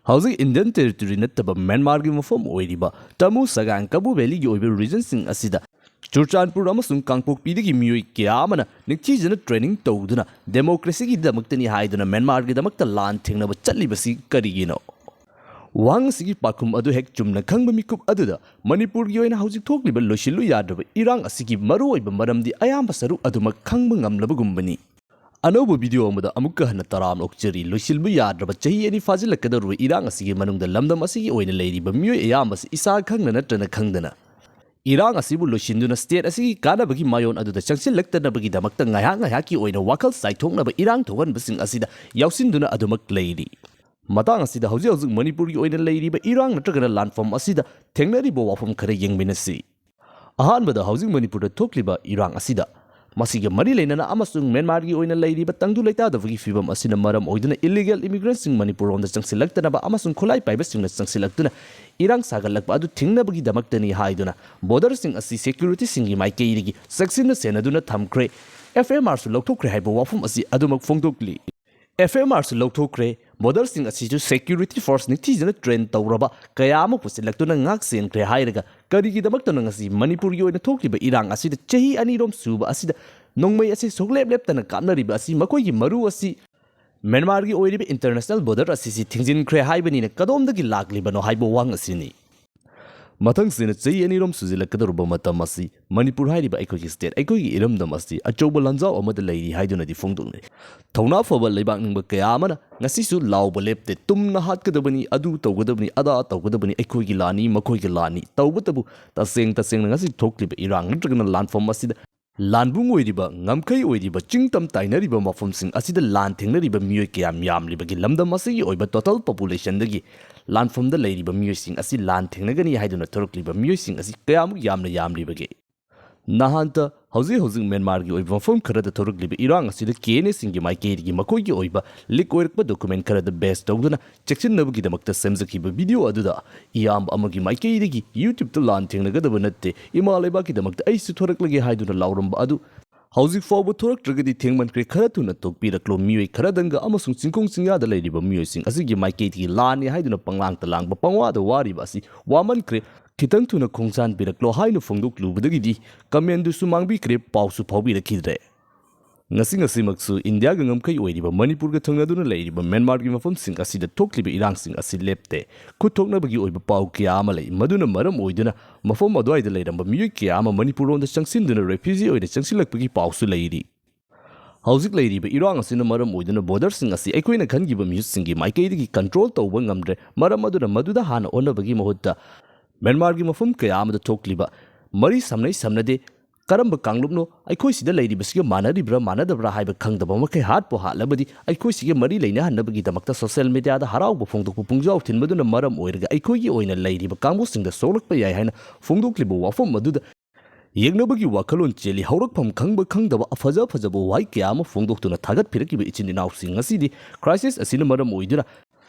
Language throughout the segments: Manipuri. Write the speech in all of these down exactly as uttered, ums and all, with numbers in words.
ꯍꯧꯖꯤꯛ ꯏꯟꯗꯤꯌꯟ ꯇꯦꯔꯤꯇꯣꯔꯤ ꯅꯠꯇꯕ ꯃ꯭ꯌꯥꯟꯃꯥꯔꯒꯤ ꯃꯐꯝ ꯑꯣꯏꯔꯤꯕ ꯇꯃꯨ ꯁꯒꯥꯡ ꯀꯕꯨ ꯚꯦꯂꯤꯒꯤ ꯑꯣꯏꯕ ꯔꯤꯖꯟꯁꯤꯡ ꯑꯁꯤꯗ ꯆꯨꯔꯆꯥꯟꯄꯨꯔ ꯑꯃꯁꯨꯡ ꯀꯥꯡꯄꯣꯛꯄꯤꯗꯒꯤ ꯃꯤꯑꯣꯏ ꯀꯌꯥ ꯑꯃꯅ ꯅꯤꯡꯊꯤꯖꯅ ꯇ꯭ꯔꯦꯅꯤꯡ ꯇꯧꯗꯨꯅ ꯗꯦꯃꯣꯀ꯭ꯔꯦꯁꯤꯒꯤꯗꯃꯛꯇꯅꯤ ꯍꯥꯏꯗꯨꯅ ꯃ꯭ꯌꯥꯟꯃꯥꯔꯒꯤꯗꯃꯛꯇ ꯂꯥꯟ ꯊꯦꯡꯅꯕ ꯆꯠꯂꯤꯕꯁꯤ ꯀꯔꯤꯒꯤꯅꯣ? ꯋꯥꯍꯪ ꯑꯁꯤꯒꯤ ꯄꯥꯎꯈꯨꯝ ꯑꯗꯨ ꯍꯦꯛ ꯆꯨꯝꯅ ꯈꯪꯕ ꯃꯤꯀꯨꯞ ꯑꯗꯨꯗ ꯃꯅꯤꯄꯨꯔꯒꯤ ꯑꯣꯏꯅ ꯍꯧꯖꯤꯛ ꯊꯣꯛꯂꯤꯕ ꯂꯣꯏꯁꯤꯜꯂꯨ ꯌꯥꯗ꯭ꯔꯕ ꯏꯔꯥꯡ ꯑꯁꯤꯒꯤ ꯃꯔꯨꯑꯣꯏꯕ ꯃꯔꯝꯗꯤ ꯑꯌꯥꯝꯕ ꯁꯔꯨꯛ ꯑꯗꯨꯃꯛ ꯈꯪꯕ ꯉꯝꯂꯕꯒꯨꯝꯕꯅꯤ꯫ ꯑꯅꯧꯕ ꯚꯤꯗꯤꯑꯣ ꯑꯃꯗ ꯑꯃꯨꯛꯀ ꯍꯟꯅ ꯇꯔꯥꯝꯅ ꯑꯣꯛꯆꯔꯤ꯫ ꯂꯣꯏꯁꯤꯟꯕ ꯌꯥꯗ꯭ꯔꯕ ꯆꯍꯤ ꯑꯅꯤ ꯐꯥꯖꯤꯜꯂꯛꯀꯗꯧꯔꯤꯕ ꯏꯔꯥꯡ ꯑꯁꯤꯒꯤ ꯃꯅꯨꯡꯗ ꯂꯝꯗꯝ ꯑꯁꯤꯒꯤ ꯑꯣꯏꯅ ꯂꯩꯔꯤꯕ ꯃꯤꯑꯣꯏ ꯑꯌꯥꯝꯕꯁꯤ ꯏꯁꯥ ꯈꯪꯅ ꯅꯠꯇ꯭ꯔꯅ ꯈꯪꯗꯅ ꯏꯔꯥꯡ ꯑꯁꯤꯕꯨ ꯂꯣꯏꯁꯤꯟꯗꯨꯅ ꯁ꯭ꯇꯦꯠ ꯑꯁꯤꯒꯤ ꯀꯥꯟꯅꯕꯒꯤ ꯃꯥꯏꯑꯣꯟ ꯑꯗꯨꯗ ꯆꯪꯁꯤꯜꯂꯛꯇꯅꯕꯒꯤꯗꯃꯛꯇ ꯉꯥꯏꯍꯥꯛ ꯉꯥꯏꯍꯥꯛꯀꯤ ꯑꯣꯏꯅ ꯋꯥꯈꯜ ꯆꯥꯏꯊꯣꯛꯅꯕ ꯏꯔꯥꯡ ꯊꯣꯛꯍꯟꯕꯁꯤꯡ ꯑꯁꯤꯗ ꯌꯥꯎꯁꯤꯟꯗꯨꯅ ꯑꯗꯨꯃꯛ ꯂꯩꯔꯤ꯫ ꯃꯇꯥꯡ ꯑꯁꯤꯗ ꯍꯧꯖꯤꯛ ꯍꯧꯖꯤꯛ ꯃꯅꯤꯄꯨꯔꯒꯤ ꯑꯣꯏꯅ ꯂꯩꯔꯤꯕ ꯏꯔꯥꯡ ꯅꯠꯇ꯭ꯔꯒꯅ ꯂꯥꯟꯐꯝ ꯑꯁꯤꯗ ꯊꯦꯡꯅꯔꯤꯕ ꯋꯥꯐꯝ ꯈꯔ ꯌꯦꯡꯃꯤꯟꯅꯁꯤ꯫ ꯑꯍꯥꯟꯕꯗ, ꯍꯧꯖꯤꯛ ꯃꯅꯤꯄꯨꯔꯗ ꯊꯣꯛꯂꯤꯕ ꯏꯔꯥꯡ ꯑꯁꯤꯗ ꯃꯁꯤꯒ ꯃꯔꯤ ꯂꯩꯅꯅ ꯑꯃꯁꯨꯡ ꯃ꯭ꯌꯥꯟꯃꯥꯔꯒꯤ ꯑꯣꯏꯅ ꯂꯩꯔꯤꯕ ꯇꯪꯗꯨ ꯂꯩꯇꯥꯗꯕꯒꯤ ꯐꯤꯕꯝ ꯑꯁꯤꯅ ꯃꯔꯝ ꯑꯣꯏꯗꯨꯅ ꯏꯂꯤꯒꯦꯜ ꯏꯃꯤꯒ꯭ꯔꯦꯟꯠꯁꯤꯡ ꯃꯅꯤꯄꯨꯔꯔꯣꯝꯗ ꯆꯪꯁꯤꯜꯂꯛꯇꯅꯕ ꯑꯃꯁꯨꯡ ꯈꯨꯠꯂꯥꯏ ꯄꯥꯏꯕꯁꯤꯡꯅ ꯆꯪꯁꯤꯜꯂꯛꯇꯨꯅ ꯏꯔꯥꯡ ꯁꯥꯒꯠꯂꯛꯄ ꯑꯗꯨ ꯊꯤꯡꯅꯕꯒꯤꯗꯃꯛꯇꯅꯤ ꯍꯥꯏꯗꯨꯅ ꯕꯣꯔꯗꯔꯁꯤꯡ ꯑꯁꯤ ꯁꯦꯀ꯭ꯌꯨꯔꯤꯇꯤꯁꯤꯡꯒꯤ ꯃꯥꯏꯀꯩꯗꯒꯤ ꯆꯦꯛꯁꯤꯟꯅ ꯁꯦꯟꯅꯗꯨꯅ ꯊꯝꯈ꯭ꯔꯦ꯫ ꯑꯦꯐ ꯑꯦꯝ ꯑꯥꯔꯁꯨ ꯂꯧꯊꯣꯛꯈ꯭ꯔꯦ ꯍꯥꯏꯕ ꯋꯥꯐꯝ ꯑꯁꯤ ꯑꯗꯨꯃꯛ ꯐꯣꯡꯗꯣꯛꯂꯤ꯫ F M ꯑꯥꯔꯁꯨ ꯂꯧꯊꯣꯛꯈ꯭ꯔꯦ꯫ ꯕꯣꯔꯗꯔꯁꯤꯡ ꯑꯁꯤꯁꯨ ꯁꯦꯀ꯭ꯌꯨꯔꯤꯇꯤ ꯐꯣꯔꯁ ꯅꯤꯡꯊꯤꯖꯅ ꯇ꯭ꯔꯦꯟ ꯇꯧꯔꯕ ꯀꯌꯥ ꯑꯃ ꯄꯨꯁꯤꯜꯂꯛꯇꯨꯅ ꯉꯥꯛ ꯁꯦꯟꯈ꯭ꯔꯦ ꯍꯥꯏꯔꯒ ꯀꯔꯤꯒꯤꯗꯃꯛꯇꯅꯣ ꯉꯁꯤ ꯃꯅꯤꯄꯨꯔꯒꯤ ꯑꯣꯏꯅ ꯊꯣꯛꯂꯤꯕ ꯏꯔꯥꯡ ꯑꯁꯤꯗ ꯆꯍꯤ ꯑꯅꯤꯔꯣꯝ ꯁꯨꯕ ꯑꯁꯤꯗ ꯅꯣꯡꯃꯩ ꯑꯁꯤ ꯁꯨꯡꯂꯦꯞ ꯂꯦꯞꯇꯅ ꯀꯥꯞꯅꯔꯤꯕ ꯑꯁꯤ ꯃꯈꯣꯏꯒꯤ ꯃꯔꯨ ꯑꯁꯤ ꯃ꯭ꯌꯥꯟꯃꯥꯔꯒꯤ ꯑꯣꯏꯔꯤꯕ ꯏꯟꯇꯔꯅꯦꯁꯅꯦꯜ ꯕꯣꯔꯗꯔ ꯑꯁꯤꯁꯤ ꯊꯤꯡꯖꯤꯟꯈ꯭ꯔꯦ ꯍꯥꯏꯕꯅꯤꯅ ꯀꯗꯣꯝꯗꯒꯤ ꯂꯥꯛꯂꯤꯕꯅꯣ ꯍꯥꯏꯕ ꯋꯥꯍꯪ ꯑꯁꯤꯅꯤ꯫ ꯃꯊꯪꯁꯤꯅ ꯆꯍꯤ ꯑꯅꯤꯔꯣꯝ ꯁꯨꯖꯤꯜꯂꯛꯀꯗꯧꯔꯕ ꯃꯇꯝ ꯑꯁꯤ ꯃꯅꯤꯄꯨꯔ ꯍꯥꯏꯔꯤꯕ ꯑꯩꯈꯣꯏꯒꯤ ꯁ꯭ꯇꯦꯠ, ꯑꯩꯈꯣꯏꯒꯤ ꯏꯔꯝꯗꯝ ꯑꯁꯤ ꯑꯆꯧꯕ ꯂꯥꯟꯖꯥꯎ ꯑꯃꯗ ꯂꯩꯔꯤ ꯍꯥꯏꯗꯨꯅꯗꯤ ꯐꯣꯡꯗꯣꯛꯅꯩ꯫ ꯊꯧꯅꯥ ꯐꯕ ꯂꯩꯕꯥꯛ ꯅꯤꯡꯕ ꯀꯌꯥ ꯑꯃꯅ ꯉꯁꯤꯁꯨ ꯂꯥꯎꯕ ꯂꯦꯞꯇꯦ, ꯇꯨꯝꯅ ꯍꯥꯠꯀꯗꯕꯅꯤ, ꯑꯗꯨ ꯇꯧꯒꯗꯕꯅꯤ, ꯑꯗꯥ ꯇꯧꯒꯗꯕꯅꯤ, ꯑꯩꯈꯣꯏꯒꯤ ꯂꯥꯟꯅꯤ, ꯃꯈꯣꯏꯒꯤ ꯂꯥꯟꯅꯤ꯫ ꯇꯧꯕꯇꯕꯨ ꯇꯁꯦꯡ ꯇꯁꯦꯡꯅ ꯉꯁꯤ ꯊꯣꯛꯂꯤꯕ ꯏꯔꯥꯡ ꯅꯠꯇ꯭ꯔꯒꯅ ꯂꯥꯟꯐꯝ ꯑꯁꯤꯗ ꯂꯥꯟꯕꯨꯡ ꯑꯣꯏꯔꯤꯕ, ꯉꯝꯈꯩ ꯑꯣꯏꯔꯤꯕ, ꯆꯤꯡ ꯇꯝ ꯇꯥꯏꯅꯔꯤꯕ ꯃꯐꯝꯁꯤꯡ ꯑꯁꯤꯗ ꯂꯥꯟ ꯊꯦꯡꯅꯔꯤꯕ ꯃꯤꯑꯣꯏ ꯀꯌꯥꯝ ꯌꯥꯝꯂꯤꯕꯒꯦ? ꯂꯝꯗꯝ ꯑꯁꯤꯒꯤ ꯑꯣꯏꯕ ꯇꯣꯇꯦꯜ ꯄꯣꯄꯨꯂꯦꯁꯟꯗꯒꯤ ꯂꯥꯟꯐꯝꯗ ꯂꯩꯔꯤꯕ ꯃꯤꯑꯣꯏꯁꯤꯡ ꯑꯁꯤ ꯂꯥꯟ ꯊꯦꯡꯅꯒꯅꯤ ꯍꯥꯏꯗꯨꯅ ꯊꯣꯔꯛꯂꯤꯕ ꯃꯤꯑꯣꯏꯁꯤꯡ ꯑꯁꯤ ꯀꯌꯥꯃꯨꯛ ꯌꯥꯝꯅ ꯌꯥꯝꯂꯤꯕꯒꯦ? ꯅꯍꯥꯟꯇ ꯍꯧꯖꯤꯛ ꯍꯧꯖꯤꯛ ꯃ꯭ꯌꯥꯟꯃꯥꯔꯒꯤ ꯑꯣꯏꯕ ꯃꯐꯝ ꯈꯔꯗ ꯊꯣꯔꯛꯂꯤꯕ ꯏꯔꯥꯡ ꯑꯁꯤꯗ ꯀꯦ ꯑꯦꯟ ꯑꯦꯁꯤꯡꯒꯤ ꯃꯥꯏꯀꯩꯗꯒꯤ ꯃꯈꯣꯏꯒꯤ ꯑꯣꯏꯕ ꯂꯤꯛ ꯑꯣꯏꯔꯛꯄ ꯗꯣꯀꯨꯃꯦꯟ ꯈꯔꯗ ꯕꯦꯁ ꯇꯧꯗꯨꯅ ꯆꯦꯛꯁꯤꯟꯅꯕꯒꯤꯗꯃꯛꯇ ꯁꯦꯝꯖꯈꯤꯕ ꯚꯤꯗꯤꯑꯣ ꯑꯗꯨꯗ ꯏꯌꯥꯝꯕ ꯑꯃꯒꯤ ꯃꯥꯏꯀꯩꯗꯒꯤ ꯌꯨꯇ꯭ꯌꯨꯕꯇ ꯂꯥꯟ ꯊꯦꯡꯅꯒꯗꯕ ꯅꯠꯇꯦ, ꯏꯃꯥ ꯂꯩꯕꯥꯛꯀꯤꯗꯃꯛꯇ ꯑꯩꯁꯨ ꯊꯣꯔꯛꯂꯒꯦ ꯍꯥꯏꯗꯨꯅ ꯂꯥꯎꯔꯝꯕ ꯑꯗꯨ ꯍꯧꯖꯤꯛ ꯐꯥꯎꯕ ꯊꯣꯔꯛꯇ꯭ꯔꯒꯗꯤ ꯊꯦꯡꯃꯟꯈ꯭ꯔꯦ, ꯈꯔ ꯊꯨꯅ ꯊꯣꯛꯄꯤꯔꯛꯂꯣ꯫ ꯃꯤꯑꯣꯏ ꯈꯔꯗꯪꯒ ꯑꯃꯁꯨꯡ ꯆꯤꯡꯈꯣꯡ ꯆꯤꯡꯌꯥꯗ ꯂꯩꯔꯤꯕ ꯃꯤꯑꯣꯏꯁꯤꯡ ꯑꯁꯤꯒꯤ ꯃꯥꯏꯀꯩꯗꯒꯤ ꯂꯥꯟꯅꯤ ꯍꯥꯏꯗꯨꯅ ꯄꯪꯂꯥꯡꯇ ꯂꯥꯡꯕ, ꯄꯪꯋꯥꯗ ꯋꯥꯔꯤꯕ ꯑꯁꯤ ꯋꯥꯃꯟꯈ꯭ꯔꯦ, ꯈꯤꯇꯪ ꯊꯨꯅ ꯈꯣꯡꯁꯥꯟꯕꯤꯔꯛꯂꯣ ꯍꯥꯏꯅ ꯐꯣꯡꯗꯣꯛꯂꯨꯕꯗꯒꯤꯗꯤ ꯀꯃꯦꯟꯗꯨꯁꯨ ꯃꯥꯡꯕꯤꯈ꯭ꯔꯦ, ꯄꯥꯎꯁꯨ ꯐꯥꯎꯕꯤꯔꯛꯈꯤꯗ꯭ꯔꯦ꯫ ꯉꯁꯤ ꯉꯁꯤꯃꯛꯁꯨ ꯏꯟꯗꯤꯌꯥꯒ ꯉꯝꯈꯩ ꯑꯣꯏꯔꯤꯕ ꯃꯅꯤꯄꯨꯔꯒ ꯊꯪꯅꯗꯨꯅ ꯂꯩꯔꯤꯕ ꯃ꯭ꯌꯥꯟꯃꯥꯔꯒꯤ ꯃꯐꯝꯁꯤꯡ ꯑꯁꯤꯗ ꯊꯣꯛꯂꯤꯕ ꯏꯔꯥꯡꯁꯤꯡ ꯑꯁꯤ ꯂꯦꯞꯇꯦ꯫ ꯈꯨꯠ ꯊꯣꯛꯅꯕꯒꯤ ꯑꯣꯏꯕ ꯄꯥꯎ ꯀꯌꯥ ꯑꯃ ꯂꯩ, ꯃꯗꯨꯅ ꯃꯔꯝ ꯑꯣꯏꯗꯨꯅ ꯃꯐꯝ ꯑꯗꯨꯋꯥꯏꯗ ꯂꯩꯔꯝꯕ ꯃꯤꯑꯣꯏ ꯀꯌꯥ ꯑꯃ ꯃꯅꯤꯄꯨꯔ ꯂꯣꯝꯗ ꯆꯪꯁꯤꯟꯗꯨꯅ ꯔꯦꯐ꯭ꯌꯨꯖꯤ ꯑꯣꯏꯅ ꯆꯪꯁꯤꯜꯂꯛꯄꯒꯤ ꯄꯥꯎꯁꯨ ꯂꯩꯔꯤ꯫ ꯍꯧꯖꯤꯛ ꯂꯩꯔꯤꯕ ꯏꯔꯥꯡ ꯑꯁꯤꯅ ꯃꯔꯝ ꯑꯣꯏꯗꯨꯅ ꯕꯣꯔꯗꯔꯁꯤꯡ ꯑꯁꯤ ꯑꯩꯈꯣꯏꯅ ꯈꯟꯈꯤꯕ ꯃꯤꯍꯨꯠꯁꯤꯡꯒꯤ ꯃꯥꯏꯀꯩꯗꯒꯤ ꯀꯟꯇ꯭ꯔꯣꯜ ꯇꯧꯕ ꯉꯝꯗ꯭ꯔꯦ꯫ ꯃꯔꯝ ꯑꯗꯨꯅ ꯃꯗꯨꯗ ꯍꯥꯟꯅ ꯑꯣꯟꯅꯕꯒꯤ ꯃꯍꯨꯠꯇ ꯃ꯭ꯌꯥꯟꯃꯥꯔꯒꯤ ꯃꯐꯝ ꯀꯌꯥ ꯑꯃꯗ ꯊꯣꯛꯂꯤꯕ ꯃꯔꯤ ꯁꯝꯅꯩ ꯁꯝꯅꯗꯦ, ꯀꯔꯝꯕ ꯀꯥꯡꯂꯨꯞꯅꯣ, ꯑꯩꯈꯣꯏ ꯁꯤꯗ ꯂꯩꯔꯤꯕꯁꯤꯒ ꯃꯥꯟꯅꯔꯤꯕ꯭ꯔꯥ ꯃꯥꯟꯅꯗꯕ꯭ꯔꯥ ꯍꯥꯏꯕ ꯈꯪꯗꯕ ꯃꯈꯩ ꯍꯥꯠꯄꯨ ꯍꯥꯠꯂꯕꯗꯤ ꯑꯩꯈꯣꯏ ꯁꯤꯒ ꯃꯔꯤ ꯂꯩꯅꯍꯟꯅꯕꯒꯤꯗꯃꯛꯇ ꯁꯣꯁꯤꯌꯦꯜ ꯃꯤꯗꯤꯌꯥꯗ ꯍꯔꯥꯎꯕ ꯐꯣꯡꯗꯣꯛꯄ ꯄꯨꯡꯖꯥꯎ ꯊꯤꯟꯕꯗꯨꯅ ꯃꯔꯝ ꯑꯣꯏꯔꯒ ꯑꯩꯈꯣꯏꯒꯤ ꯑꯣꯏꯅ ꯂꯩꯔꯤꯕ ꯀꯥꯡꯕꯨꯁꯤꯡꯗ ꯁꯣꯛꯂꯛꯄ ꯌꯥꯏ ꯍꯥꯏꯅ ꯐꯣꯡꯗꯣꯛꯂꯤꯕ ꯋꯥꯐꯝ ꯑꯗꯨꯗ ꯌꯦꯡꯅꯕꯒꯤ ꯋꯥꯈꯜꯂꯣꯟ ꯆꯦꯜꯂꯤ꯫ ꯍꯧꯔꯛꯐꯝ ꯈꯪꯕ ꯈꯪꯗꯕ ꯐꯖ ꯐꯖꯕ ꯋꯥꯍꯩ ꯀꯌꯥ ꯑꯃ ꯐꯣꯡꯗꯣꯛꯇꯨꯅ ꯊꯥꯒꯠꯄꯤꯔꯛꯂꯤꯕ ꯏꯆꯤꯟ ꯏꯅꯥꯎꯁꯤꯡ ꯑꯁꯤꯗꯤ ꯀ꯭ꯔꯥꯏꯁꯤꯁ ꯑꯁꯤꯅ ꯃꯔꯝ ꯑꯣꯏꯗꯨꯅ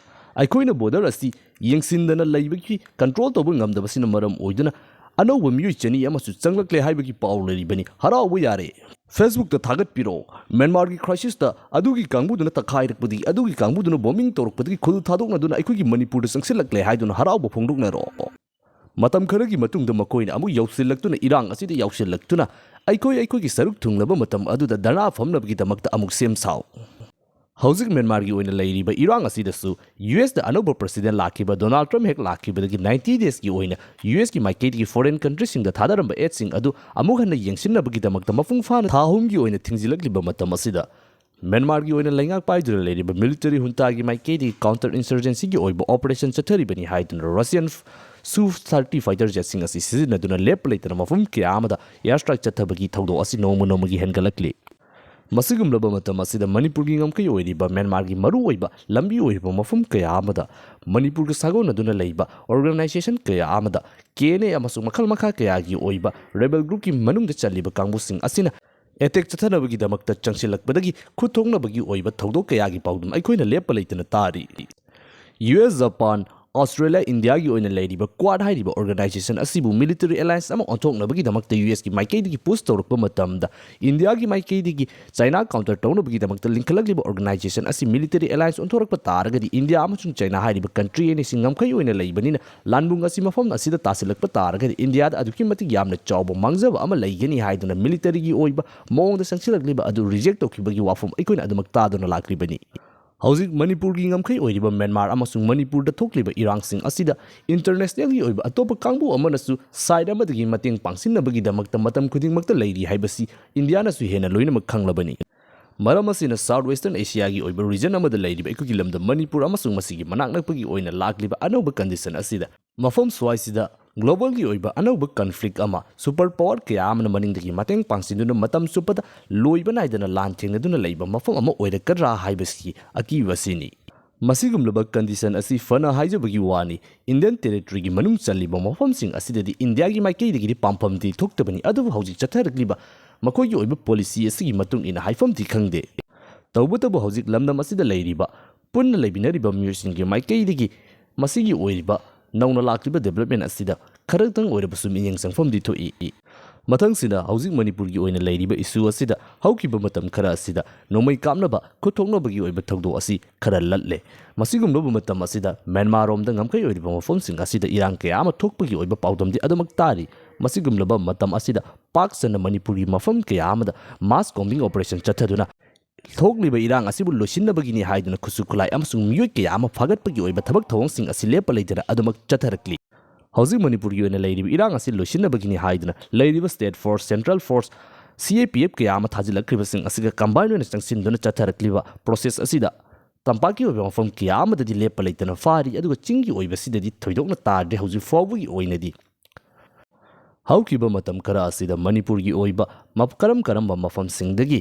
ꯑꯩꯈꯣꯏꯅ ꯕꯣꯔꯗꯔ ꯑꯁꯤ ꯌꯦꯡꯁꯤꯟꯗꯅ ꯂꯩꯕꯒꯤ, ꯀꯟꯇ꯭ꯔꯣꯜ ꯇꯧꯕ ꯉꯝꯗꯕꯁꯤꯅ ꯃꯔꯝ ꯑꯣꯏꯗꯨꯅ ꯑꯅꯧꯕ ꯃꯤꯑꯣꯏ ꯆꯅꯤ ꯑꯃꯁꯨ ꯆꯪꯂꯛꯂꯦ ꯍꯥꯏꯕꯒꯤ ꯄꯥꯎ ꯂꯩꯔꯤꯕꯅꯤ꯫ ꯍꯔꯥꯎꯕ ꯌꯥꯔꯦ꯫ ꯐꯦꯁꯕꯨꯛꯇ ꯊꯥꯒꯠꯄꯤꯔꯛꯑꯣ꯫ ꯃ꯭ꯌꯥꯟꯃꯥꯔꯒꯤ ꯀ꯭ꯔꯥꯏꯁꯤꯁꯇ ꯑꯗꯨꯒꯤ ꯀꯥꯡꯕꯨꯗꯨꯅ ꯇꯛꯈꯥꯏꯔꯛꯄꯗꯒꯤ, ꯑꯗꯨꯒꯤ ꯀꯥꯡꯕꯨꯗꯨꯅ ꯕꯣꯝꯕꯤꯡ ꯇꯧꯔꯛꯄꯗꯒꯤ ꯈꯨꯜ ꯊꯥꯗꯣꯛꯅꯗꯨꯅ ꯑꯩꯈꯣꯏꯒꯤ ꯃꯅꯤꯄꯨꯔꯗ ꯆꯪꯁꯤꯜꯂꯛꯂꯦ ꯍꯥꯏꯗꯨꯅ ꯍꯔꯥꯎꯕ ꯐꯣꯡꯗꯣꯛꯅꯔꯣ꯫ ꯃꯇꯝ ꯈꯔꯒꯤ ꯃꯇꯨꯡꯗ ꯃꯈꯣꯏꯅ ꯑꯃꯨꯛ ꯌꯧꯁꯤꯜꯂꯛꯇꯨꯅ, ꯏꯔꯥꯡ ꯑꯁꯤꯗ ꯌꯥꯎꯁꯤꯜꯂꯛꯇꯨꯅ ꯑꯩꯈꯣꯏ ꯑꯩꯈꯣꯏꯒꯤ ꯁꯔꯨꯛ ꯊꯨꯡꯂꯕ ꯃꯇꯝ ꯑꯗꯨꯗ ꯙꯔꯅꯥ ꯐꯝꯅꯕꯒꯤꯗꯃꯛꯇ ꯑꯃꯨꯛ ꯁꯦꯝ ꯁꯥꯎ꯫ ꯍꯧꯖꯤꯛ ꯃ꯭ꯌꯥꯟꯃꯥꯔꯒꯤ ꯑꯣꯏꯅ ꯂꯩꯔꯤꯕ ꯏꯔꯥꯡ ꯑꯁꯤꯗꯁꯨ ꯌꯨ ꯑꯦꯁꯇ ꯑꯅꯧꯕ ꯄ꯭ꯔꯁꯤꯗꯦꯟ ꯂꯥꯛꯈꯤꯕ ꯗꯣꯅꯥꯜꯗ ꯇ꯭ꯔꯝꯞ ꯍꯦꯛ ꯂꯥꯛꯈꯤꯕꯗꯒꯤ ꯅꯥꯏꯟꯇꯤ ꯗꯦꯖꯀꯤ ꯑꯣꯏꯅ ꯌꯨ ꯑꯦꯁꯀꯤ ꯃꯥꯏꯀꯩꯗꯒꯤ ꯐꯣꯔꯦꯟ ꯀꯟꯇ꯭ꯔꯤꯁꯤꯡꯗ ꯊꯥꯗꯔꯝꯕ ꯑꯦꯗꯁꯤꯡ ꯑꯗꯨ ꯑꯃꯨꯛ ꯍꯟꯅ ꯌꯦꯡꯁꯤꯟꯅꯕꯒꯤꯗꯃꯛꯇ ꯃꯄꯨꯡ ꯐꯥꯅ ꯊꯥ ꯑꯍꯨꯝꯒꯤ ꯑꯣꯏꯅ ꯊꯤꯡꯖꯤꯜꯂꯛꯂꯤꯕ ꯃꯇꯝ ꯑꯁꯤꯗ ꯃ꯭ꯌꯥꯟꯃꯥꯔꯒꯤ ꯑꯣꯏꯅ ꯂꯩꯉꯥꯛ ꯄꯥꯏꯗꯨꯅ ꯂꯩꯔꯤꯕ ꯃꯤꯂꯤꯇꯔꯤ ꯍꯨꯟꯇꯥꯒꯤ ꯃꯥꯏꯀꯩꯗꯒꯤ ꯀꯥꯎꯟꯇꯔ ꯏꯟꯁꯔꯖꯦꯟꯁꯤꯒꯤ ꯑꯣꯏꯕ ꯑꯣꯄꯔꯦꯁꯟ ꯆꯠꯊꯔꯤꯕꯅꯤ ꯍꯥꯏꯗꯨꯅ ꯔꯁꯤꯌꯟ ꯁꯨ ꯊꯥꯔꯇꯤ ꯐꯥꯏꯇꯔ ꯖꯦꯠꯁꯤꯡ ꯑꯁꯤ ꯁꯤꯖꯤꯟꯅꯗꯨꯅ ꯂꯦꯞꯄ ꯂꯩꯇꯅ ꯃꯐꯝ ꯀꯌꯥ ꯑꯃꯗ ꯑꯦꯌꯔ ꯁ꯭ꯇ꯭ꯔꯥꯏꯛ ꯆꯠꯊꯕꯒꯤ ꯊꯧꯗꯣꯛ ꯑꯁꯤ ꯅꯣꯡꯃ ꯅꯣꯡꯃꯒꯤ ꯍꯦꯟꯒꯠꯂꯛꯂꯤ꯫ ꯃꯁꯤꯒꯨꯝꯂꯕ ꯃꯇꯝ ꯑꯁꯤꯗ ꯃꯅꯤꯄꯨꯔꯒꯤ ꯉꯝꯈꯩ ꯑꯣꯏꯔꯤꯕ ꯃ꯭ꯌꯥꯟꯃꯥꯔꯒꯤ ꯃꯔꯨꯑꯣꯏꯕ ꯂꯝꯕꯤ ꯑꯣꯏꯔꯤꯕ ꯃꯐꯝ ꯀꯌꯥ ꯑꯃꯗ ꯃꯅꯤꯄꯨꯔꯒ ꯁꯥꯒꯣꯟꯅꯗꯨꯅ ꯂꯩꯕ ꯑꯣꯔꯒꯅꯥꯏꯖꯦꯁꯟ ꯀꯌꯥ ꯑꯃꯗ ꯀꯦ ꯑꯦꯟ ꯑꯦ ꯑꯃꯁꯨꯡ ꯃꯈꯜ ꯃꯈꯥ ꯀꯌꯥꯒꯤ ꯑꯣꯏꯕ ꯔꯦꯕꯦꯜ ꯒ꯭ꯔꯨꯞꯀꯤ ꯃꯅꯨꯡꯗ ꯆꯜꯂꯤꯕ ꯀꯥꯡꯕꯨꯁꯤꯡ ꯑꯁꯤꯅ ꯑꯦꯇꯦꯛ ꯆꯠꯊꯅꯕꯒꯤꯗꯃꯛꯇ ꯆꯪꯁꯤꯜꯂꯛꯄꯗꯒꯤ ꯈꯨꯠ ꯊꯣꯛꯅꯕꯒꯤ ꯑꯣꯏꯕ ꯊꯧꯗꯣꯛ ꯀꯌꯥꯒꯤ ꯄꯥꯎꯗꯝ ꯑꯩꯈꯣꯏꯅ ꯂꯦꯞꯄ ꯂꯩꯇꯅ ꯇꯥꯔꯤ꯫ ꯌꯨ ꯑꯦꯁ, ꯖꯄꯥꯟ, ꯑꯣꯁꯇ꯭ꯔꯦꯂꯤꯌꯥ ꯏꯟꯗꯤꯌꯥꯒꯤ ꯑꯣꯏꯅ ꯂꯩꯔꯤꯕ ꯀ꯭ꯋꯥꯗ ꯍꯥꯏꯔꯤꯕ ꯑꯣꯔꯒꯅꯥꯏꯖꯦꯁꯟ ꯑꯁꯤꯕꯨ ꯃꯤꯂꯤꯇꯔꯤ ꯑꯦꯂꯥꯌꯟꯁ ꯑꯃ ꯑꯣꯟꯊꯣꯛꯅꯕꯒꯤꯗꯃꯛꯇ ꯌꯨ ꯑꯦꯁꯀꯤ ꯃꯥꯏꯀꯩꯗꯒꯤ ꯄꯨꯁ ꯇꯧꯔꯛꯄ ꯃꯇꯝꯗ, ꯏꯟꯗꯤꯌꯥꯒꯤ ꯃꯥꯏꯀꯩꯗꯒꯤ ꯆꯥꯏꯅꯥ ꯀꯥꯎꯟꯇꯔ ꯇꯧꯅꯕꯒꯤꯗꯃꯛꯇ ꯂꯤꯡꯈꯠꯂꯛꯂꯤꯕ ꯑꯣꯔꯒꯅꯥꯏꯖꯦꯁꯟ ꯑꯁꯤ ꯃꯤꯂꯤꯇꯔꯤ ꯑꯦꯂꯥꯌꯟꯁ ꯑꯣꯟꯊꯣꯔꯛꯄ ꯇꯥꯔꯒꯗꯤ, ꯏꯟꯗꯤꯌꯥ ꯑꯃꯁꯨꯡ ꯆꯥꯏꯅꯥ ꯍꯥꯏꯔꯤꯕ ꯀꯟꯇ꯭ꯔꯤ ꯑꯅꯤꯁꯤ ꯉꯝꯈꯩ ꯑꯣꯏꯅ ꯂꯩꯕꯅꯤꯅ, ꯂꯥꯟꯕꯨꯡ ꯑꯁꯤ ꯃꯐꯝ ꯑꯁꯤꯗ ꯇꯥꯁꯤꯜꯂꯛꯄ ꯇꯥꯔꯒꯗꯤ ꯏꯟꯗꯤꯌꯥꯗ ꯑꯗꯨꯛꯀꯤ ꯃꯇꯤꯛ ꯌꯥꯝꯅ ꯆꯥꯎꯕ ꯃꯥꯡꯖꯕ ꯑꯃ ꯂꯩꯒꯅꯤ ꯍꯥꯏꯗꯨꯅ ꯃꯤꯂꯤꯇꯔꯤꯒꯤ ꯑꯣꯏꯕ ꯃꯑꯣꯡꯗ ꯆꯪꯁꯤꯜꯂꯛꯂꯤꯕ ꯑꯗꯨ ꯔꯤꯖꯦꯛ ꯇꯧꯈꯤꯕꯒꯤ ꯋꯥꯐꯝ ꯑꯩꯈꯣꯏꯅ ꯑꯗꯨꯃꯛ ꯇꯥꯗꯨꯅ ꯂꯥꯛꯂꯤꯕꯅꯤ꯫ ꯍꯧꯖꯤꯛ ꯃꯅꯤꯄꯨꯔꯒꯤ ꯉꯝꯈꯩ ꯑꯣꯏꯔꯤꯕ ꯃ꯭ꯌꯥꯟꯃꯥꯔ ꯑꯃꯁꯨꯡ ꯃꯅꯤꯄꯨꯔꯗ ꯊꯣꯛꯂꯤꯕ ꯏꯔꯥꯡꯁꯤꯡ ꯑꯁꯤꯗ ꯏꯟꯇꯔꯅꯦꯁꯅꯦꯜꯒꯤ ꯑꯣꯏꯕ ꯑꯇꯣꯞꯄ ꯀꯥꯡꯕꯨ ꯑꯃꯅꯁꯨ ꯁꯥꯏꯠ ꯑꯃꯗꯒꯤ ꯃꯇꯦꯡ ꯄꯥꯡꯁꯤꯟꯅꯕꯒꯤꯗꯃꯛꯇ ꯃꯇꯝ ꯈꯨꯗꯤꯡꯃꯛꯇ ꯂꯩꯔꯤ ꯍꯥꯏꯕꯁꯤ ꯏꯟꯗꯤꯌꯥꯅꯁꯨ ꯍꯦꯟꯅ ꯂꯣꯏꯅꯃꯛ ꯈꯪꯂꯕꯅꯤ꯫ ꯃꯔꯝ ꯑꯁꯤꯅ ꯁꯥꯎꯠ ꯋꯦꯁꯇꯔꯟ ꯑꯦꯁꯤꯌꯥꯒꯤ ꯑꯣꯏꯕ ꯔꯤꯖꯟ ꯑꯃꯗ ꯂꯩꯔꯤꯕ ꯑꯩꯈꯣꯏꯒꯤ ꯂꯝꯗꯝ ꯃꯅꯤꯄꯨꯔ ꯑꯃꯁꯨꯡ ꯃꯁꯤꯒꯤ ꯃꯅꯥꯛ ꯅꯛꯄꯒꯤ ꯑꯣꯏꯅ ꯂꯥꯛꯂꯤꯕ ꯑꯅꯧꯕ ꯀꯟꯗꯤꯁꯟ ꯑꯁꯤꯗ ꯃꯐꯝ ꯁ꯭ꯋꯥꯏꯁꯤꯗ ꯒ꯭ꯂꯣꯕꯜꯒꯤ ꯑꯣꯏꯕ ꯑꯅꯧꯕ ꯀꯟꯐ꯭ꯂꯤꯛ ꯑꯃ, ꯁꯨꯄꯔ ꯄꯥꯋꯔ ꯀꯌꯥ ꯑꯃꯅ ꯃꯅꯤꯡꯗꯒꯤ ꯃꯇꯦꯡ ꯄꯥꯡꯁꯤꯟꯗꯨꯅ ꯃꯇꯝ ꯆꯨꯞꯄꯗ ꯂꯣꯏꯕ ꯅꯥꯏꯗꯅ ꯂꯥꯟ ꯊꯦꯡꯅꯗꯨꯅ ꯂꯩꯕ ꯃꯐꯝ ꯑꯃ ꯑꯣꯏꯔꯛꯀꯗ꯭ꯔꯥ ꯍꯥꯏꯕꯁꯤ ꯑꯀꯤꯕ ꯑꯁꯤꯅꯤ꯫ ꯃꯁꯤꯒꯨꯝꯂꯕ ꯀꯟꯗꯤꯁꯟ ꯑꯁꯤ ꯐꯅ ꯍꯥꯏꯖꯕꯒꯤ ꯋꯥꯅꯤ, ꯏꯟꯗꯤꯌꯟ ꯇꯦꯔꯤꯇꯣꯔꯤꯒꯤ ꯃꯅꯨꯡ ꯆꯜꯂꯤꯕ ꯃꯐꯝꯁꯤꯡ ꯑꯁꯤꯗꯗꯤ ꯏꯟꯗꯤꯌꯥꯒꯤ ꯃꯥꯏꯀꯩꯗꯒꯤꯗꯤ ꯄꯥꯝꯐꯝꯗꯤ ꯊꯣꯛꯇꯕꯅꯤ, ꯑꯗꯨꯕꯨ ꯍꯧꯖꯤꯛ ꯆꯠꯊꯔꯛꯂꯤꯕ ꯃꯈꯣꯏꯒꯤ ꯑꯣꯏꯕ ꯄꯣꯂꯤꯁꯤ ꯑꯁꯤꯒꯤ ꯃꯇꯨꯡ ꯏꯟꯅ ꯍꯥꯏꯐꯝꯗꯤ ꯈꯪꯗꯦ꯫ ꯇꯧꯕꯇꯕꯨ ꯍꯧꯖꯤꯛ ꯂꯝꯗꯝ ꯑꯁꯤꯗ ꯂꯩꯔꯤꯕ ꯄꯨꯟꯅ ꯂꯩꯃꯤꯟꯅꯔꯤꯕ ꯃꯤꯑꯣꯏꯁꯤꯡꯒꯤ ꯃꯥꯏꯀꯩꯗꯒꯤ ꯃꯁꯤꯒꯤ ꯑꯣꯏꯔꯤꯕ ꯅꯧꯅ ꯂꯥꯛꯂꯤꯕ ꯗꯦꯕꯂꯞꯃꯦꯟ ꯑꯁꯤꯗ ꯈꯔꯇꯪ ꯑꯣꯏꯔꯕꯁꯨ ꯃꯤꯠꯌꯦꯡ ꯆꯪꯐꯝꯗꯤ ꯊꯣꯛꯏ꯫ ꯃꯊꯪꯁꯤꯗ ꯍꯧꯖꯤꯛ ꯃꯅꯤꯄꯨꯔꯒꯤ ꯑꯣꯏꯅ ꯂꯩꯔꯤꯕ ꯏꯁꯨ ꯑꯁꯤꯗ ꯍꯧꯈꯤꯕ ꯃꯇꯝ ꯈꯔ ꯑꯁꯤꯗ ꯅꯣꯡꯃꯩ ꯀꯥꯞꯅꯕ ꯈꯨꯠꯊꯣꯛꯅꯕꯒꯤ ꯑꯣꯏꯕ ꯊꯧꯗꯣꯛ ꯑꯁꯤ ꯈꯔ ꯂꯠꯂꯦ꯫ ꯃꯁꯤꯒꯨꯝꯂꯕ ꯃꯇꯝ ꯑꯁꯤꯗ ꯃ꯭ꯌꯥꯟꯃꯥꯔꯔꯣꯝꯗ ꯉꯝꯈꯩ ꯑꯣꯏꯔꯤꯕ ꯃꯐꯝꯁꯤꯡ ꯑꯁꯤꯗ ꯏꯔꯥꯡ ꯀꯌꯥ ꯑꯃ ꯊꯣꯛꯄꯒꯤ ꯑꯣꯏꯕ ꯄꯥꯎꯗꯝꯗꯤ ꯑꯗꯨꯃꯛ ꯇꯥꯔꯤ꯫ ꯃꯁꯤꯒꯨꯝꯂꯕ ꯃꯇꯝ ꯑꯁꯤꯗ ꯄꯥꯛ ꯁꯟꯅ ꯃꯅꯤꯄꯨꯔꯒꯤ ꯃꯐꯝ ꯀꯌꯥ ꯑꯃꯗ ꯃꯥꯁ ꯀꯣꯝꯕꯤꯡ ꯑꯣꯄꯔꯦꯁꯟ ꯆꯠꯊꯗꯨꯅ ꯊꯣꯛꯂꯤꯕ ꯏꯔꯥꯡ ꯑꯁꯤꯕꯨ ꯂꯣꯏꯁꯤꯟꯅꯕꯒꯤꯅꯤ ꯍꯥꯏꯗꯨꯅ ꯈꯨꯠꯁꯨ ꯈꯨꯠꯂꯥꯏ ꯑꯃꯁꯨꯡ ꯃꯤꯑꯣꯏ ꯀꯌꯥ ꯑꯃ ꯐꯥꯒꯠꯄꯒꯤ ꯑꯣꯏꯕ ꯊꯕꯛ ꯊꯧꯑꯣꯡꯁꯤꯡ ꯑꯁꯤ ꯂꯦꯞꯄ ꯂꯩꯇꯅ ꯑꯗꯨꯃꯛ ꯆꯠꯊꯔꯛꯂꯤ꯫ ꯍꯧꯖꯤꯛ ꯃꯅꯤꯄꯨꯔꯒꯤ ꯑꯣꯏꯅ ꯂꯩꯔꯤꯕ ꯏꯔꯥꯡ ꯑꯁꯤ ꯂꯣꯏꯁꯤꯟꯅꯕꯒꯤꯅꯤ ꯍꯥꯏꯗꯨꯅ ꯂꯩꯔꯤꯕ ꯁ꯭ꯇꯦꯠ ꯐꯣꯔꯁ, ꯁꯦꯟꯇ꯭ꯔꯦꯜ ꯐꯣꯔꯁ, ꯁꯤ ꯑꯦ ꯄꯤ ꯑꯦꯐ ꯀꯌꯥ ꯑꯃ ꯊꯥꯖꯤꯜꯂꯛꯈ꯭ꯔꯤꯕꯁꯤꯡ ꯑꯁꯤꯒ ꯀꯝꯕꯥꯏꯟ ꯑꯣꯏꯅ ꯆꯪꯁꯤꯟꯗꯨꯅ ꯆꯠꯊꯔꯛꯂꯤꯕ ꯄ꯭ꯔꯣꯁꯦꯁ ꯑꯁꯤꯗ ꯇꯝꯄꯥꯛꯀꯤ ꯑꯣꯏꯕ ꯃꯐꯝ ꯀꯌꯥ ꯑꯃꯗꯗꯤ ꯂꯦꯞꯄ ꯂꯩꯇꯅ ꯐꯥꯔꯤ, ꯑꯗꯨꯒ ꯆꯤꯡꯒꯤ ꯑꯣꯏꯕꯁꯤꯗꯗꯤ ꯊꯣꯏꯗꯣꯛꯅ ꯇꯥꯗ꯭ꯔꯦ ꯍꯧꯖꯤꯛ ꯐꯥꯎꯕꯒꯤ ꯑꯣꯏꯅꯗꯤ꯫ ꯍꯧꯈꯤꯕ ꯃꯇꯝ ꯈꯔ ꯑꯁꯤꯗ ꯃꯅꯤꯄꯨꯔꯒꯤ ꯑꯣꯏꯕ ꯃꯞ-, ꯀꯔꯝ ꯀꯔꯝꯕ ꯃꯐꯝꯁꯤꯡꯗꯒꯤ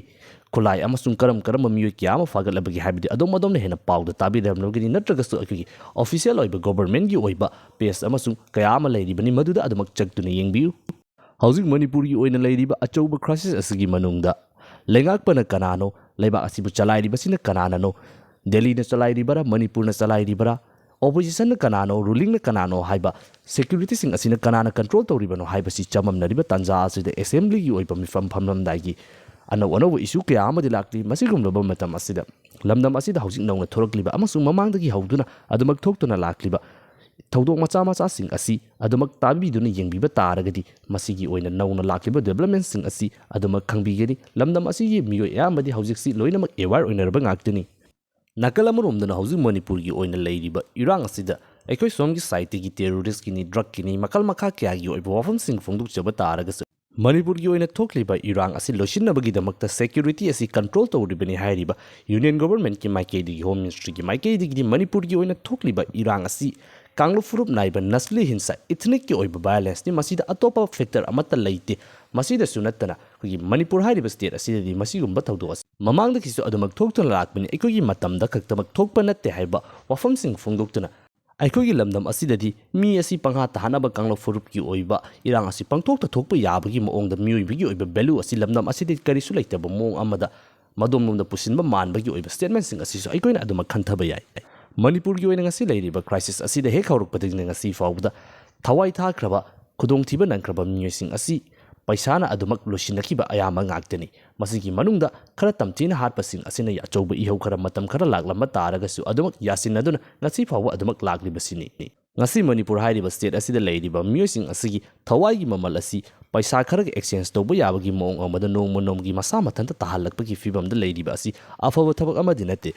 ꯈꯨꯠꯂꯥꯏ ꯑꯃꯁꯨꯡ ꯀꯔꯝ ꯀꯔꯝꯕ ꯃꯤꯑꯣꯏ ꯀꯌꯥ ꯑꯃ ꯐꯥꯒꯠꯂꯕꯒꯦ ꯍꯥꯏꯕꯗꯤ ꯑꯗꯣꯝ ꯑꯗꯣꯝꯅ ꯍꯦꯟꯅ ꯄꯥꯎꯗ ꯇꯥꯕꯤꯔꯝꯂꯒꯅꯤ, ꯅꯠꯇ꯭ꯔꯒꯁꯨ ꯑꯩꯈꯣꯏꯒꯤ ꯑꯣꯐꯤꯁꯤꯌꯦꯜ ꯑꯣꯏꯕ ꯒꯣꯕꯔꯃꯦꯟꯒꯤ ꯑꯣꯏꯕ ꯄꯦꯖ ꯑꯃꯁꯨꯡ ꯀꯌꯥ ꯑꯃ ꯂꯩꯔꯤꯕꯅꯤ, ꯃꯗꯨꯗ ꯑꯗꯨꯃꯛ ꯆꯠꯇꯨꯅ ꯌꯦꯡꯕꯤꯌꯨ꯫ ꯍꯧꯖꯤꯛ ꯃꯅꯤꯄꯨꯔꯒꯤ ꯑꯣꯏꯅ ꯂꯩꯔꯤꯕ ꯑꯆꯧꯕ ꯀ꯭ꯔꯥꯏꯁꯤꯁ ꯑꯁꯤꯒꯤ ꯃꯅꯨꯡꯗ ꯂꯩꯉꯥꯛꯄꯅ ꯀꯅꯥꯅꯣ, ꯂꯩꯕꯥꯛ ꯑꯁꯤꯕꯨ ꯆꯂꯥꯏꯔꯤꯕꯁꯤꯅ ꯀꯅꯥꯅꯅꯣ, ꯗꯦꯜꯂꯤꯅ ꯆꯂꯥꯏꯔꯤꯕꯔꯥ, ꯃꯅꯤꯄꯨꯔꯅ ꯆꯂꯥꯏꯔꯤꯕꯔꯥ, ꯑꯣꯄꯣꯖꯤꯁꯟꯅ ꯀꯅꯥꯅꯣ, ꯔꯨꯂꯤꯡꯅ ꯀꯅꯥꯅꯣ ꯍꯥꯏꯕ, ꯁꯦꯀ꯭ꯌꯨꯔꯤꯇꯤꯁꯤꯡ ꯑꯁꯤꯅ ꯀꯅꯥꯅ ꯀꯟꯇ꯭ꯔꯣꯜ ꯇꯧꯔꯤꯕꯅꯣ ꯍꯥꯏꯕꯁꯤ ꯆꯃꯝꯅꯔꯤꯕ ꯇꯥꯟꯖꯥ ꯑꯁꯤꯗ ꯑꯦꯁꯦꯝꯕ꯭ꯂꯤꯒꯤ ꯑꯣꯏꯕ ꯃꯤꯐꯝ ꯐꯝꯂꯝꯗꯥꯏꯒꯤ ꯑꯅꯧ ꯑꯅꯧꯕ ꯏꯁꯨ ꯀꯌꯥ ꯑꯃꯗꯤ ꯂꯥꯛꯂꯤ꯫ ꯃꯁꯤꯒꯨꯝꯂꯕ ꯃꯇꯝ ꯑꯁꯤꯗ ꯂꯝꯗꯝ ꯑꯁꯤꯗ ꯍꯧꯖꯤꯛ ꯅꯧꯅ ꯊꯣꯔꯛꯂꯤꯕ ꯑꯃꯁꯨꯡ ꯃꯃꯥꯡꯗꯒꯤ ꯍꯧꯗꯨꯅ ꯑꯗꯨꯃꯛ ꯊꯣꯛꯇꯨꯅ ꯂꯥꯛꯂꯤꯕ ꯊꯧꯗꯣꯛ ꯃꯆꯥ ꯃꯆꯥꯁꯤꯡ ꯑꯁꯤ ꯑꯗꯨꯃꯛ ꯇꯥꯕꯤꯗꯨꯅ ꯌꯦꯡꯕꯤꯕ ꯇꯥꯔꯒꯗꯤ, ꯃꯁꯤꯒꯤ ꯑꯣꯏꯅ ꯅꯧꯅ ꯂꯥꯛꯂꯤꯕ ꯗꯤꯕꯦꯂꯞꯃꯦꯟꯁꯤꯡ ꯑꯁꯤ ꯑꯗꯨꯃꯛ ꯈꯪꯕꯤꯒꯅꯤ꯫ ꯂꯝꯗꯝ ꯑꯁꯤꯒꯤ ꯃꯤꯑꯣꯏ ꯑꯌꯥꯝꯕꯗꯤ ꯍꯧꯖꯤꯛꯁꯤ ꯂꯣꯏꯅꯃꯛ ꯑꯦꯋꯥꯔ ꯑꯣꯏꯅꯔꯕ ꯉꯥꯛꯇꯅꯤ꯫ ꯅꯥꯀꯜ ꯑꯃꯔꯣꯝꯗꯅ ꯍꯧꯖꯤꯛ ꯃꯅꯤꯄꯨꯔꯒꯤ ꯑꯣꯏꯅ ꯂꯩꯔꯤꯕ ꯏꯔꯥꯡ ꯑꯁꯤꯗ ꯑꯩꯈꯣꯏ ꯁꯣꯝꯒꯤ ꯁꯥꯏꯠꯇꯒꯤ ꯇꯦꯔꯣꯔꯤꯁꯀꯤꯅꯤ, ꯗ꯭ꯔꯒꯀꯤꯅꯤ, ꯃꯈꯜ ꯃꯈꯥ ꯀꯌꯥꯒꯤ ꯑꯣꯏꯕ ꯋꯥꯐꯝꯁꯤꯡ ꯐꯣꯡꯗꯣꯛꯆꯕ ꯇꯥꯔꯒꯁꯨ, ꯃꯅꯤꯄꯨꯔꯒꯤ ꯑꯣꯏꯅ ꯊꯣꯛꯂꯤꯕ ꯏꯔꯥꯡ ꯑꯁꯤ ꯂꯣꯏꯁꯤꯟꯅꯕꯒꯤꯗꯃꯛꯇ ꯁꯦꯀ꯭ꯌꯨꯔꯤꯇꯤ ꯑꯁꯤ ꯀꯟꯇ꯭ꯔꯣꯜ ꯇꯧꯔꯤꯕꯅꯤ ꯍꯥꯏꯔꯤꯕ ꯌꯨꯅꯤꯌꯟ ꯒꯣꯚꯔꯟꯃꯦꯟꯠꯀꯤ ꯃꯥꯏꯀꯩꯗꯒꯤ, ꯍꯣꯝ ꯃꯤꯅꯤꯁꯇ꯭ꯔꯤꯒꯤ ꯃꯥꯏꯀꯩꯗꯒꯤꯗꯤ ꯃꯅꯤꯄꯨꯔꯒꯤ ꯑꯣꯏꯅ ꯊꯣꯛꯂꯤꯕ ꯏꯔꯥꯡ ꯑꯁꯤ ꯀꯥꯡꯂꯨꯞ ꯐꯨꯔꯨꯞ ꯅꯥꯏꯕ ꯅꯁꯂꯤ ꯍꯤꯡꯁꯥ, ꯏꯊꯅꯤꯛꯀꯤ ꯑꯣꯏꯕ ꯚꯥꯏꯑꯣꯂꯦꯟꯁꯅꯤ꯫ ꯃꯁꯤꯗ ꯑꯇꯣꯞꯄ ꯐꯦꯛꯇꯔ ꯑꯃꯠꯇ ꯂꯩꯇꯦ꯫ ꯃꯁꯤꯗꯁꯨ ꯅꯠꯇꯅ ꯑꯩꯈꯣꯏꯒꯤ ꯃꯅꯤꯄꯨꯔ ꯍꯥꯏꯔꯤꯕ ꯁ꯭ꯇꯦꯠ ꯑꯁꯤꯗꯗꯤ ꯃꯁꯤꯒꯨꯝꯕ ꯊꯧꯗꯣꯛ ꯑꯁꯤ ꯃꯃꯥꯡꯗꯒꯤꯁꯨ ꯑꯗꯨꯃꯛ ꯊꯣꯛꯇꯨꯅ ꯂꯥꯛꯄꯅꯤ, ꯑꯩꯈꯣꯏꯒꯤ ꯃꯇꯝꯗ ꯈꯛꯇꯃꯛ ꯊꯣꯛꯄ ꯅꯠꯇꯦ ꯍꯥꯏꯕ ꯋꯥꯐꯝꯁꯤꯡ ꯐꯣꯡꯗꯣꯛꯇꯨꯅ, ꯑꯩꯈꯣꯏꯒꯤ ꯂꯝꯗꯝ ꯑꯁꯤꯗꯗꯤ ꯃꯤ ꯑꯁꯤ ꯄꯪꯍꯥ ꯇꯥꯍꯟꯅꯕ ꯀꯥꯡꯂꯨꯞ ꯐꯨꯔꯨꯞꯀꯤ ꯑꯣꯏꯕ ꯏꯔꯥꯡ ꯑꯁꯤ ꯄꯪꯊꯣꯛꯇ ꯊꯣꯛꯄ ꯌꯥꯕꯒꯤ ꯃꯑꯣꯡꯗ, ꯃꯤꯑꯣꯏꯕꯒꯤ ꯑꯣꯏꯕ ꯚꯦꯂꯨ ꯑꯁꯤ ꯂꯝꯗꯝ ꯑꯁꯤꯗ ꯀꯔꯤꯁꯨ ꯂꯩꯇꯕ ꯃꯑꯣꯡ ꯑꯃꯗ ꯃꯗꯣꯝꯂꯣꯝꯗ ꯄꯨꯁꯤꯟꯕ ꯃꯥꯟꯕꯒꯤ ꯑꯣꯏꯕ ꯁ꯭ꯇꯦꯠꯃꯦꯟꯁꯤꯡ ꯑꯁꯤꯁꯨ ꯑꯩꯈꯣꯏꯅ ꯑꯗꯨꯃꯛ ꯈꯟꯊꯕ ꯌꯥꯏ꯫ ꯃꯅꯤꯄꯨꯔꯒꯤ ꯑꯣꯏꯅ ꯉꯁꯤ ꯂꯩꯔꯤꯕ ꯀ꯭ꯔꯥꯏꯁꯤꯁ ꯑꯁꯤꯗ ꯍꯦꯛ ꯍꯧꯔꯛꯄꯗꯒꯤꯅ ꯉꯁꯤ ꯐꯥꯎꯕꯗ ꯊꯋꯥꯏ ꯊꯥꯈ꯭ꯔꯕ, ꯈꯨꯗꯣꯡꯊꯤꯕ ꯅꯪꯈ꯭ꯔꯕ ꯃꯤꯑꯣꯏꯁꯤꯡ ꯑꯁꯤ ꯄꯩꯁꯥꯅ ꯑꯗꯨꯃꯛ ꯂꯣꯏꯁꯤꯟꯅꯈꯤꯕ ꯑꯌꯥꯝꯕ ꯉꯥꯛꯇꯅꯤ꯫ ꯃꯁꯤꯒꯤ ꯃꯅꯨꯡꯗ ꯈꯔ ꯇꯝꯊꯤꯅ ꯍꯥꯠꯄꯁꯤꯡ ꯑꯁꯤꯅ ꯑꯆꯧꯕ ꯏꯍꯧ ꯈꯔ ꯃꯇꯝ ꯈꯔ ꯂꯥꯛꯂꯝꯕ ꯇꯥꯔꯒꯁꯨ, ꯑꯗꯨꯃꯛ ꯌꯥꯁꯤꯟꯅꯗꯨꯅ ꯉꯁꯤ ꯐꯥꯎꯕ ꯑꯗꯨꯃꯛ ꯂꯥꯛꯂꯤꯕꯁꯤꯅꯤ꯫ ꯉꯁꯤ ꯃꯅꯤꯄꯨꯔ ꯍꯥꯏꯔꯤꯕ ꯁ꯭ꯇꯦꯠ ꯑꯁꯤꯗ ꯂꯩꯔꯤꯕ ꯃꯤꯑꯣꯏꯁꯤꯡ ꯑꯁꯤꯒꯤ ꯊꯋꯥꯏꯒꯤ ꯃꯃꯜ ꯑꯁꯤ ꯄꯩꯁꯥ ꯈꯔꯒ ꯑꯦꯛꯁꯆꯦꯟꯖ ꯇꯧꯕ ꯌꯥꯕꯒꯤ ꯃꯑꯣꯡ ꯑꯃꯗ ꯅꯣꯡꯃ ꯅꯣꯡꯃꯒꯤ ꯃꯁꯥ ꯃꯊꯟꯇ ꯇꯥꯍꯜꯂꯛꯄꯒꯤ ꯐꯤꯕꯝꯗ ꯂꯩꯔꯤꯕ ꯑꯁꯤ ꯑꯐꯕ ꯊꯕꯛ ꯑꯃꯗꯤ ꯅꯠꯇꯦ꯫